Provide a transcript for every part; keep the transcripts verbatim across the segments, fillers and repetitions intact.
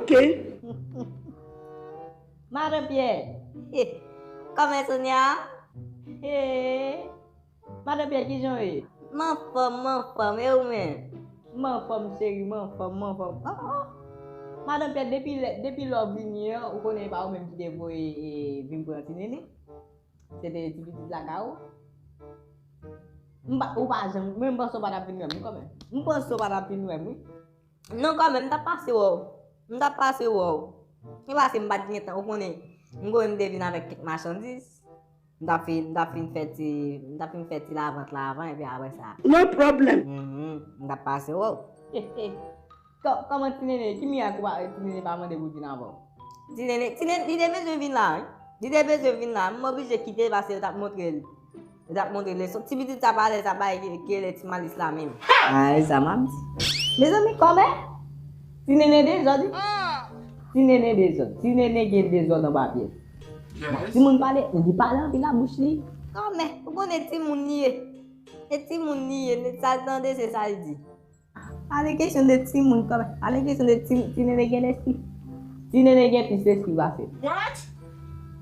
Ok. Madan Pyè. Kòman Sonya? Madan Pyè, kijan w ye? M anfòm, m anfòm, e ou menm? M anfòm, cheri, m anfòm, m anfòm. Oh, oh. Madan Pyè, depi lè, depi lè w vini an, ou konnen e pa ou menm ki te voye, e, vin pran ti nene? Se te ti pitit lakay ou? M pa, ou pa janm, mwen m panse w pa t ap vin wè m, wi, kanmenm. M panse w pa t ap vin wè m, wi. Non, kanmenm, m t ap pase wè w. M t ap pase wè w. Se paske m pa t gen tan, ou konnen. M konnen m te vin avèk kèk machandiz. M t ap fin, m t ap fin fè ti, m t ap fin fè ti lavant la avan, epi apre sa. No problem. Mhm, m t ap pase wè w. Kò-, kòman ti nene, ki mirak ou pa, ti nene pa mande pou l vin avè w? Ti nene, ti nene, li te bezwen vin la, wi. Li te bezwen vin la. M oblije kite l paske yo t ap montre l. Yo t ap montre leson. Ti pitit sa pa alèz ap bay ke, ke lè ti malis la menm. Ah, e sa m ap di. Mezanmi, kòmè? Ti nene dezòd, wi. Ti nene dezòd. Ti nene gen dezòd anba pye l. Timoun pale, li pale anpil a bouch li. Kòmè, ou konnen timoun li ye. E timoun li ye, nèg sa l tande, se sa l di. Pa gen kesyon de timoun kanmenm. Pa gen kesyon de ti, ti nene gen lespri. Ti nene gen plis lespri pase m. What?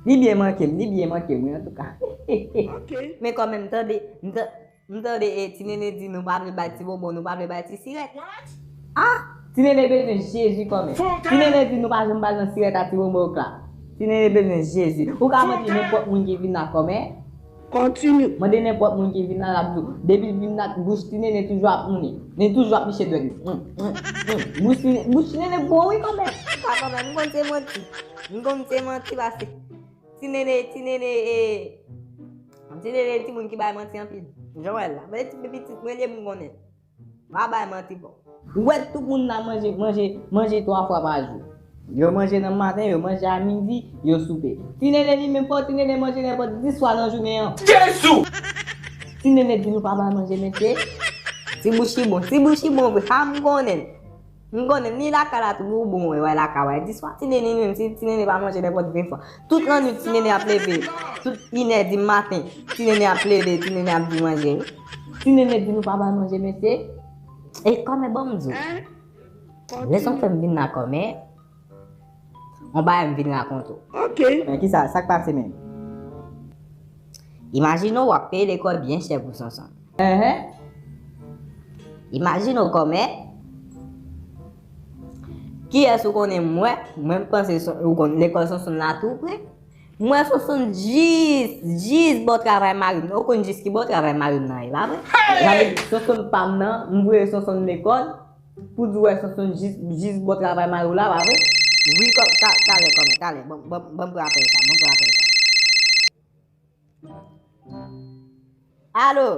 Li byen manke m, li byen manke m, wi, antouka. Ok. Men kanmenm, tande, m ta-, m tande, e, ti nene di nou pa vle bay ti bonbon, nou pa vle bay ti sirèt. What? Ah! Ti nene bezwen Jezi kanmenm. Fontan! Ti nene di nou pa janm bay nan sirèt a ti bonbon yo k la. Ti nene bezwen Jezi. Ou ka mande nenpòt moun ki vin la kanmenm. Continue. Mande nenpòt moun ki vin la, l ap di w. Depi l vin la, bouch ti nene toujou ap mounen. Li toujou ap liche dwèt li. Mm, mm, mm. Bouch ti, bouch ti nene bon, wi, kanmenm. Pa kanmenm, m konn se manti. M konn se manti pase. Ti nene, ti nene, e, ti nene, timoun ki bay manti anpil. Jan w wè l la. Men ti pitit mwen li ye, m konnen. Pa bay manti, bò. Ou wè tout moun la manje, manje, manje twa fwa pa jou. Yo manje nan maten, yo manje a midi, yo soupe. Ti nene li menm fò, ti nene manje nenpòt dis fwa nan jounen an. Jezi! Ti nene di nou pa bay manje, mesye. Ti bouch li bon, ti bouch li bon vre. Ha, m konnen. M konnen, ni lakay la tou, ou bon, wè, wè lakay, wè. Dis fwa, ti nene menm, ti, ti nene pa manje nenpòt ven fwa. Tout lannwit, ti nene ap leve. Tout inè di maten, ti nene ap leve, ti nene ap di manje. Ti nene di nou pa bay manje, mesye. E kòmè, ban m di w. Rezon k fè m vin la kòmè, yon bagay m vin rakonte w. Ok. Men kisa, sa k pase menm? Imajine w ap peye lekòl byen chè pou Sonson. Enhen. Imajine w kòmè. Kiyès ou konnen m wè? Mwen m panse Son-, ou konn lekòl Sonson la tou pre. M wè Sonson jis, jis bò travay mari m nan. Ou konn jis ki bò travay mari m nan ye, pa vre? Sa vle di Sonson pa m nan, m voye Sonson lekòl. Pou di w wè Sonson jis, jis bò travay mari w la, pa vre? Wi, kò-, ta-, talè, kòmè, talè. Ban, ban, ban m rapèl sa, ban m rapèl sa. Alo?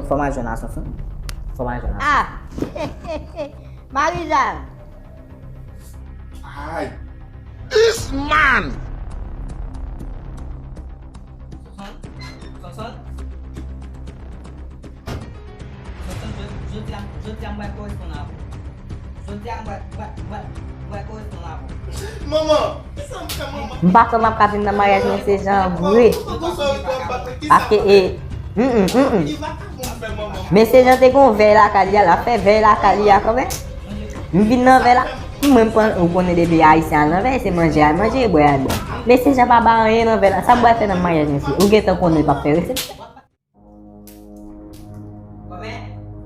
Fò m al jwenn a Sonson. Fò m al jwenn a Sonson. Ah! Marijàn! Ay! This man! Sonson? Sonson? Sonson, jodi a, jodi a m pral koresponn avè w. Jodi a m pral, pral, pral, pral koresponn avè w. Manman, kisa m fè manman? M pa kwè m ap ka vin nan maryaj mesye Jan vre. Paske, e, mm, mm, mm, mm. Mesye Jan te gon vèy lakay li a, l ap fè vèy lakay li a kanmenm. M vin nan vèy la. Mwen m pran, ou konnen depi ayisyen al nan vèy, se manje al manje, bwè al bwè. Mesye Jan pa bay anyen nan vèy la. Sa m pral fè nan maryaj mesye? Ou gentan konnen l p ap fè resepsyon.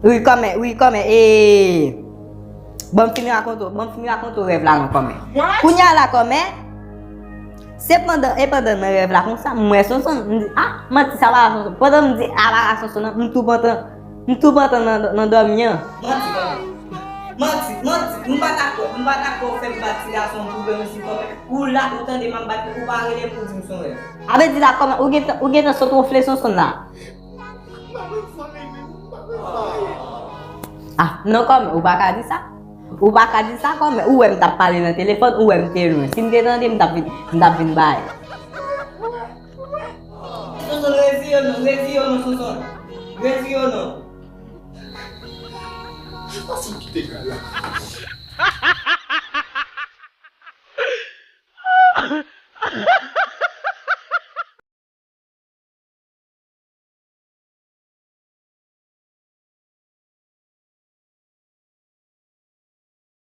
Wi, kòmè, wi, kòmè, e, ban m fin rakonte w, ban m fin rakonte w rèv la non, kòmè. Kounye a la, kòmè, se pandan, e pandan nan rèv la konsa, m wè Sonson, m di, ah, manti sa pa Sonson. Pandan m di, ah, pa Sonson nan, m tou pantan, m tou pantan nan, nan dòmi an. Manti, kòmè. Manti, manti, m pa ta kwè, m pa ta kwè w fè m bat ti gason pou vre, mesye, kòmè. Ou la, ou tande m ap bat li, ou pa rele m pou di m se yon rèv. A vle di la, kòmè, ou gentan, ou gentan sot wonfle Sonson la. Ah, non, kòmè, ou pa ka di sa. Ou pa ka di sa, kòmè. Ou wè m t ap pale nan telefòn, ou wè m te lwen. Si m te tande, m t ap vin, m t ap vin bay. Sonson, reziye w non, reziye w non, Sonson. Reziye w non. Sonson kite kay la.